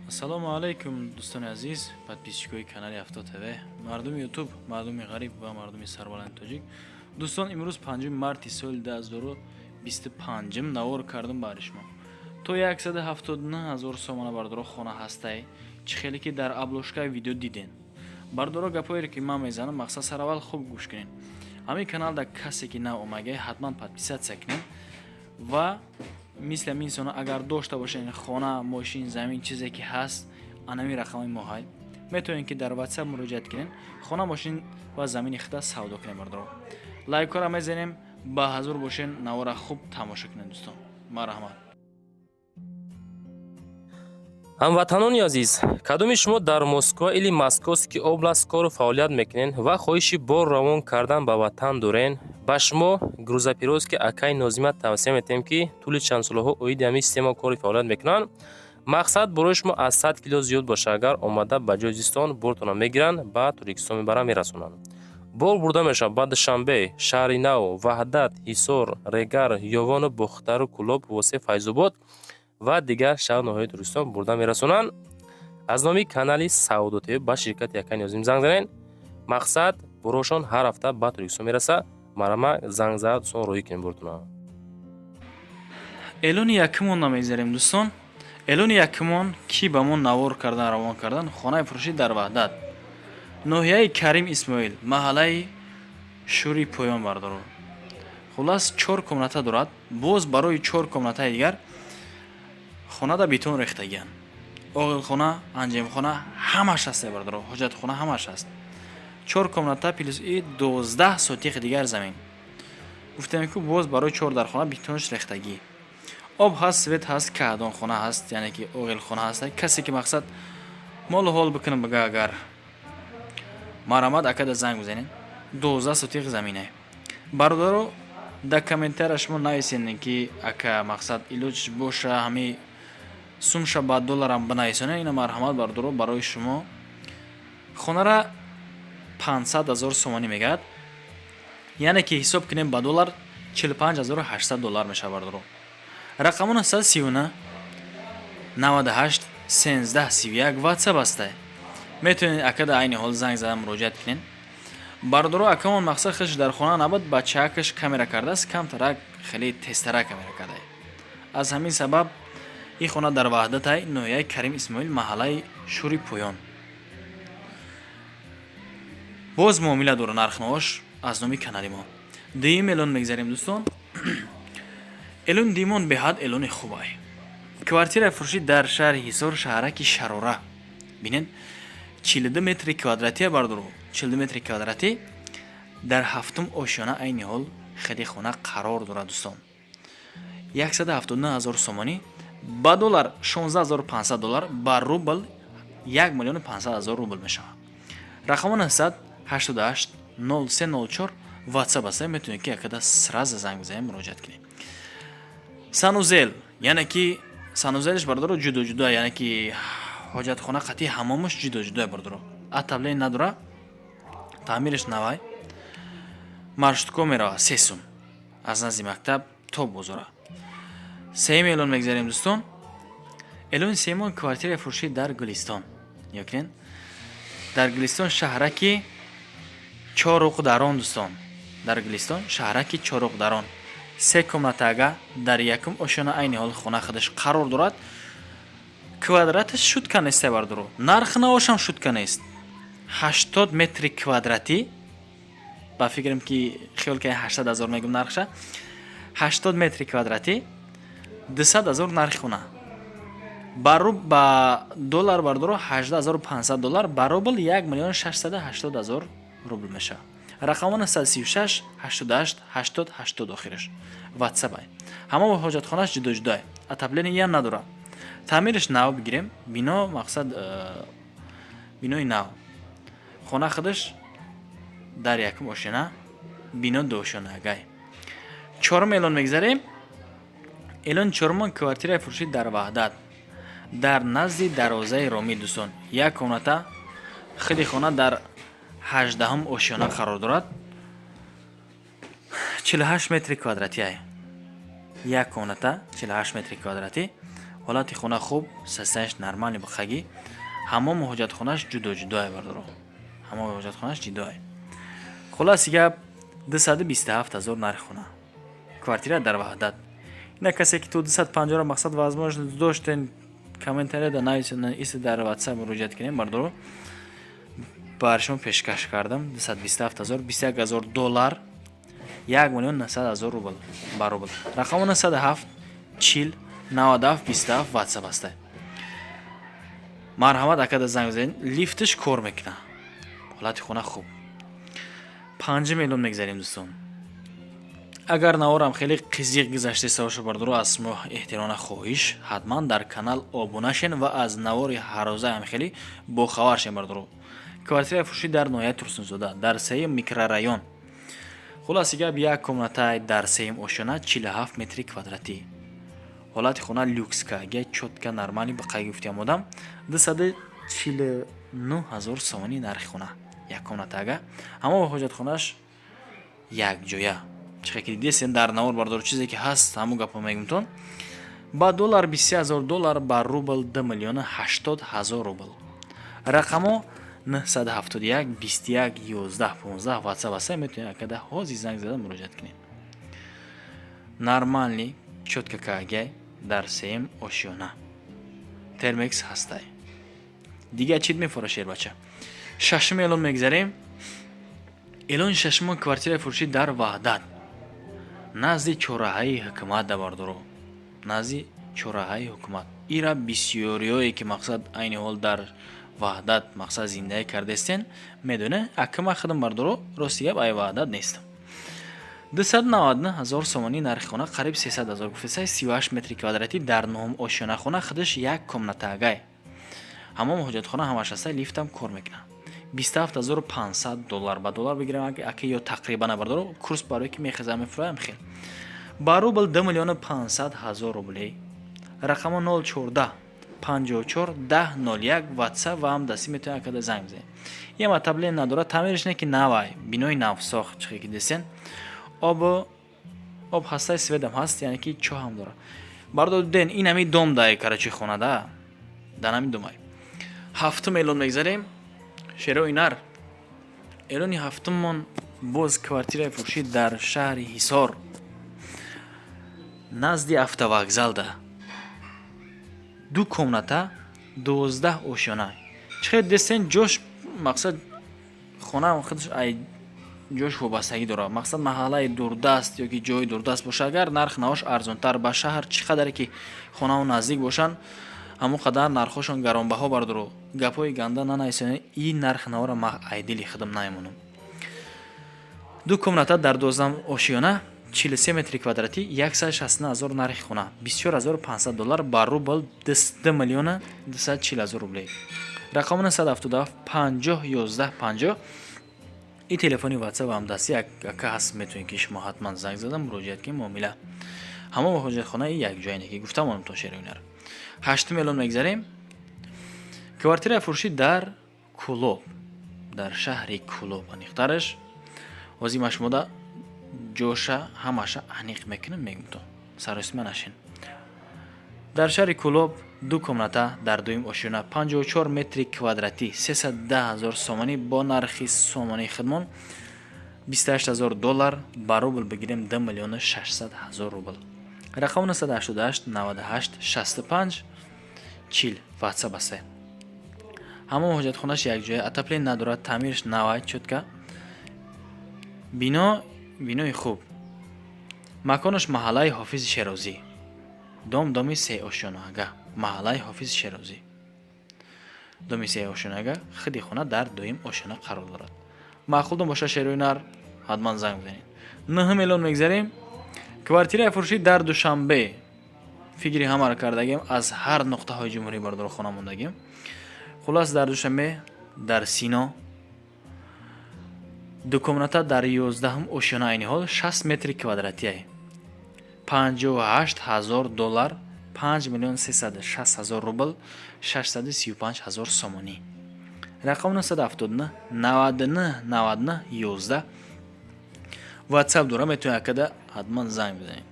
Ассалому алайкум, дӯстони азиз, подписчикои канали Авто ТВ, мардуми Ютуб, мардуми ғариб ва мардуми сарбаланди тоҷик. Дӯстон, имрӯз 5 марти соли 2025 навор кардам бари шумо. То 179 ҳазор сомона, бардоро, хона ҳастай. Чӣ хеле ки дар обложкаи видео диден, бардоро, гапҳоере ки ман мезанам, мақсад, сараввал хуб гӯш кунед. Ҳамин канал дар касе ки нав омагай, ҳатман подписаться кунед ва мисли ҳамин инсонҳо агар дошта бошед хона, мошин, замин, чизе ки ҳаст, анами рақамҳои мо ҳай, метавонед ки дар WhatsApp муроҷиат кунед, хона, мошин ва замини худа савдо кунед. Бардоро, лайкҳоро мезанем, ба ҳазур бошен, навора хуб тамошо кунед. Дӯстон, марҳамат. Ҳамватанони азиз, кадоми шумо дар Москва или Московский область кору фаъолият мекунед ва хоҳиши бор равон кардан ба ватан дорен, ба шумо грузоперевозки акаи Нозима тавсия метиҳем, ки тӯли чанд солаҳо оиди ҳамин система кори фаъолият мекунанд. Мақсад, борои шумо аз 100 кило зиёд боша, агар омада ба ҷои зистон бортона мегиранд, ба Тоҷикистон мебаранд, мерасонанд. Бор бурда мешавад ба Душанбе, Шаҳри Нав, Ваҳдат, Ҳисор, Регар, Ёвону Бохтару Кӯлоб, Восе, Файзобод ва дигар шаҳру ноҳияи Тоҷикистон бурда мерасонанд. Аз номи канали Савдо ТВ ба ширкати акаи Нозим занг занед. Мақсад, борошон ҳар ҳафта ба Тоҷикистон мерасад. Марама, занг зада, дӯстон, роҳӣ кунем бортона. Эълони якумон намегзарем, дӯстон. Эълони якумон, ки ба мо навор кардан, равон кардан, хонаи фурӯшӣ дар Ваҳдат, ноҳияи Карим Исмоил, маҳаллаи Шӯри Поён. Бардоро, хуллас, чор комната дорад. Боз барои чор комнатаи дигар хонада бетон рехтагиянд. Оғилхона, анҷемхона ҳамаш ҳаст, бардоро, ҳоҷатхона ҳамаш ҳаст. Чор комната плюс и 12 сотихи дигар замин. Гуфтем, ку боз барои чор дархона бетонш рехтагӣ. Об ҳаст, свет ҳаст, каҳдонхона ҳаст, яъне ки оғилхона ҳаст. Касе ки, мақсад, молу ҳол бикунам бага, агар марҳамат, акада занг бизанед. 12 сотих замине. Бародаро, дар комментария шумо нависед, ки ака, мақсад, илоҷ боша, ҳами сумша ба долларам бинависонед. Ина, марҳамат, бародаро, барои шумо хонара 500 ҳазор сомонӣ мегӯяд, яъне ки ҳисоб кунем ба доллар, 45 800 доллар мешавад. Бародаро, рақамон 939 98 13 31 WhatsApp ҳастай. Метавонед акада айни ҳол занг зада муроҷиат кунед. Бародаро, акамон, мақсад, худш дар хона набуд, бачаакаш камера кардааст, камтарак, хеле тезтарак камера кардае. Аз ҳамин сабаб ин хона дар Ваҳдатай, ноҳияи Карим Исмоил, маҳаллаи Шӯри Поён. Боз муомила дора нархнавош аз номи канали мо. Дуюм эълон мегзарем, дӯстон. Эълони дуюмон беҳад эълони хубай. Квартираи фурӯшӣ дар шаҳри Ҳисор, шаҳраки Шарора. Бинед, 42 метри квадратия, бардоро, 42 метри квадратӣ дар ҳафтум ошёна айни ҳол хиди хона қарор дорад. Дӯстон, 179 ҳазор сомонӣ, ба доллар 16 500 доллар, ба рубл 1 миллиону 500 ҳазор рубл мешавад. Рақамо 988 0304 WhatsApp аст. Метавонед ки якада сразу занг бизанед, муроҷиат кунед. Санузел, яъне ки санузелш, бардоро, ҷудо ҷудо, яъне ки ҳоҷатхона қатъи ҳамомаш ҷудо ҷудо. Бардоро, отопление надора, таъмираш навай. Маршрутко меравад 3 сум аз назди мактаб то бозора. Сеюм эълон мегзарем, дӯстон. Эълони сеюмон квартираи фурӯшӣ дар Гулистон. Нигоҳ, дар Гулистон, шаҳраки Чоруқдарон. Дӯстон, дар Гулистон, шаҳраки Чоруқдарон, се комнатага дар якум ошёна айни ҳол хона худаш қарор дорад. Квадраташ шутка нест, бардоро, нарх навошам шутка нест. 80 метри квадратӣ, ба фикрам ки хиёл ки 800 ҳазор мегум нархша. 80 метри квадратӣ, 200 ҳазор нархи хона. Ба доллар, бардоро, 18 500 доллар, ба рубл 1 миллион 680 ҳазор рубл мешавад. Рақамон 136 88 80 80 охираш WhatsApp. Ҳама ҳоҷатхонаш ҷудо ҷудое, отоплениям надорад, таъмираш нав бигирем. Бино, мақсад, бинои нав. Хона худаш дар якум ошёна, бино дуошёнаагай. Чорум эълон мегзарем. Эълони чорумон квартираи фурӯшӣ дар Ваҳдат, дар назди дарвозаи Ромӣ. Дӯстон, як комната, худи хона дар 18-ум ошёна қарор дорад. 48 метри квадратиай. Як комната, 48 метри квадратӣ. Ҳолати хона хуб, состояние ш нормальный бихагӣ. Ҳамому ҳоҷатхонааш ҷудо ҷудоае, бардоро, ҳамои ҳоҷатхонааш ҷудоае. Хулоси гап, 227 000 нархи хона, квартира дар Ваҳдат. Ина касе ки то 250-ро мақсад возможность доштен, комментарияда нависед, ист дар WhatsApp муроҷиат кунем, бардоро, бар шумо пешкаш кардам. 227 000, 21 000 доллар, 1 900 000 рубл ба рубл. Рақамо 907 40 97 27, WhatsApp ҳастай. Марҳамат, акада занг бизанед. Лифтш кор мекунад, ҳолати хона хуб. Панҷум эълон мегзарем, дӯстон. Агар наворам хеле қизиқ гузаштеста боша, бардоро, аз шумо эҳтиромона хоҳиш, ҳатман дар канал обуна шен ва аз навори ҳаррӯзаам хеле бохабар шен, бардоро. Квартираи фурӯшӣ дар ноҳияи Турсунзода, дар сеюм микрорайон. Хулоси гап, як комната дар сеюм ошёна, 47 метри квадратӣ. Ҳолати хона люкс кага, чётко, нормальный. Ба қайд гуфтиам одам, 249 000 сомонӣ нархи хона, як комнатага, ҳамо ҳоҷатхонааш якҷоя. Чихе ки дидесен дар навор, бардор, чизе ки ҳаст, ҳамун гапо мегумтон. Ба доллар 23 000 доллар, ба рубл 2 080 000 рубл. Рақамо 971 21 11 15, WhatsApp аста. Метавонед акада ҳозир занг зада муроҷиат кунед. Нормальный, чётко кагай, дар сеюм ошёна, термекс ҳастай. Дигар чит мефора, шербача. Шашум эълон мегзарем. Эълони шашумо: квартираи фурӯшӣ дар Ваҳдат, назди чорраҳаи ҳукумат да, бардоро, назди чорраҳаи ҳукумат. Ира бисёриҳое ки мақсад айни ҳол дар Ваҳдат мақсад зиндагӣ кардастен, медоне. Акма худам, бардоро, рости гап, ай Ваҳдат нестам. 299 000 сомонӣ нархи хона, қариб 300 000 гуфтесай. 38 метри квадратӣ, дар нуҳум ошёна. Хона худаш як комнатаагай, ҳамом ҳоҷатхона ҳамаш ҳастай, лифтам кор мекунад. 27 500 доллар ба доллар бигирам ака ё тақрибан, бардоро, курс барое ки мехезам, мефурӯям хел. Ба рубл 2 500 000 рублей. Рақамо 014 54 10 01, WhatsApp ва ҳам дастӣ метавонед акада занг бизанед. Ям отопление надорад, таъмираш не ки навай, бинои навсохт. Чихе ки десен, об ҳастай, свет ам ҳаст, яъне ки чоҳ ҳам дорад, бардор. Ден ин ҳами дом дай, короче, хона да дар ҳами домай. Ҳафтум эълон мегзарем, шерои нар. Эълони ҳафтуммон боз квартираи фурӯшӣ дар шаҳри Ҳисор, назди автовокзалда, ду комната, 12 ошёна. Чихел дестен, ҷош мақсад хона худаш ай ҷош вобастагӣ дорад. Мақсад маҳаллаи дурдаст ё ки ҷои дурдаст боша, агар нарх навош арзонтар. Ба шаҳр чӣ қадаре ки хонаҳо наздик бошанд, ҳамон қадар нархҳошон гаронбаҳо. Бардоро, гапҳои ганда нанависонед, ин нархи навора ма айдили худам намемонам. Ду комната дар 12 ошёна, 43 метри квадратӣ, 169 000 нархи хона, 24 500 доллар, ба рубл 2 240 000 рублей. Рақами 977 50 11 50, ин телефони WhatsApp ҳам дастӣ ака ҳаст. Метавонед ки шумо ҳатман занг зада муроҷиат кунед, муомила. Ҳамон ҳоҷатхонаи якҷояне ки гуфтам онтон, шероинар. Ҳаштум эълон мегзарем. Квартираи фурӯшӣ дар Кӯлоб, дар шаҳри Кӯлоб аниқтараш. Ҳозир ма шумода ҷоша ҳамаша аниқ мекунам, мегумтон, саросима нашин. Дар шаҳри Кӯлоб, ду комната дар дуюм ошёна, 54 метри квадратӣ, 310 000 сомонӣ, бо нархи сомонии хидмон 28 000 доллар, ба рубл бигирем 2 600 000 рубл. Рақами 988 98 65 40, WhatsApp аст. Ҳамон ҳоҷатхонааш якҷоя, отопление надорад, таъмираш навай, чётко. Бино бинои хуб. Маконаш маҳаллаи Ҳофизи Шерозӣ, дом, доми сеошёнаага, маҳаллаи Ҳофизи Шерозӣ, доми сеошёнаага. Худи хона дар дуюм ошёна қарор дорад. Маъқултон боша, шерои нар, ҳатман занг бизанед. Нӯҳум эълон мегзарем. Квартираи фурӯшӣ дар Душанбе. Фикри ҳамаро кардагем, аз ҳар нуқтаҳои ҷумҳурӣ, бардоро, хона мондагем. Хулос, дар Душанбе, дар Сино, ду комната дар 11-ум ошёна, айни ҳол 60 метри квадратие, 58 000 доллар, 5 360 000 рубл, 635 000 сомонӣ. Рақам 979 99 99 11, WhatsApp дора. Метавонед акада ҳатман занг бизанед.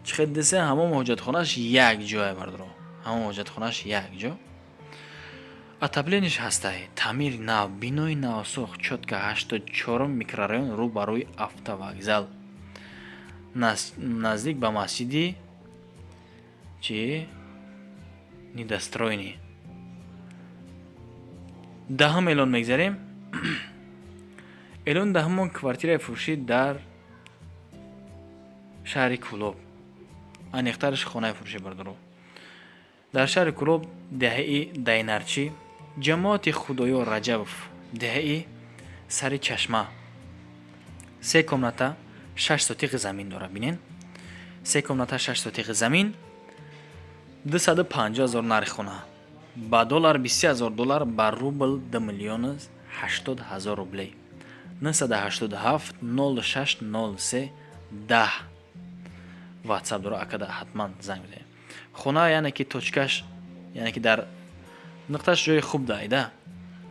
Чӣ хел дисе, ҳамон ҳоҷатхонааш як ҷое, бардоро, ҳамон ҳоҷатхонааш як ҷо. Отопление ш ҳастай, таъмири нав, бинои навсохт, чётко, 84-ум микрорайон, рӯ ба рӯи автовокзал, наздик ба масҷиди чи недостроенный. 10-ум эълон мегзарем. Эълони даҳумон: квартираи фурӯшӣ дар шаҳри Кӯлоб, аниқтараш хонаи фурӯшӣ, бардоро, дар шаҳри Кӯлоб, деҳаи Дайнарчӣ, ҷамоати Худоёр Раҷабов, деҳаи Сари Чашма. Се комната, 6 сотиқи замин дорад. Бинен, се комната, 6 сотиқи замин, 250 000 нархи хона, ба доллар 23 000 доллар, ба рубл 2 080 000 рублей. 987 06 03 10 ватсап дора, акада ҳатман занг бизанед. Хона, яъне ки точка ш, яъне ки дар нуқташ ҷои хуб даида,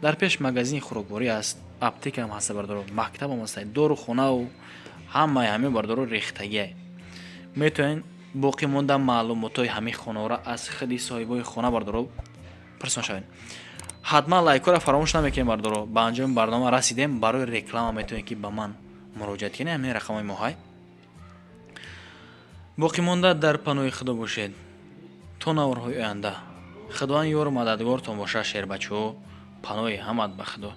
дар пеш магазини хӯрокворӣ аст, аптекаам ҳаста, бардоро, мактабам ҳаста, дорухонаву ҳамаи ҳамин, бардоро, рехтагие. Метавонед боқӣ монда маълумотҳои ҳамин хонаро аз худи соҳибои хона, бардоро, пурсон шавед. Ҳатман лайкҳоро фаромӯш намекунем, бардоро. Ба анҷоми барнома расидем. Барои реклама метавонед, ки ба ман муроҷиат кунед, ҳамин рақамҳои моҳай. Боқӣ монда дар паноҳи Худо бошед то наворҳои оянда. Худованд ёру мададгортон бошад. Шербачаҳо, паноҳи ҳамат ба Худо.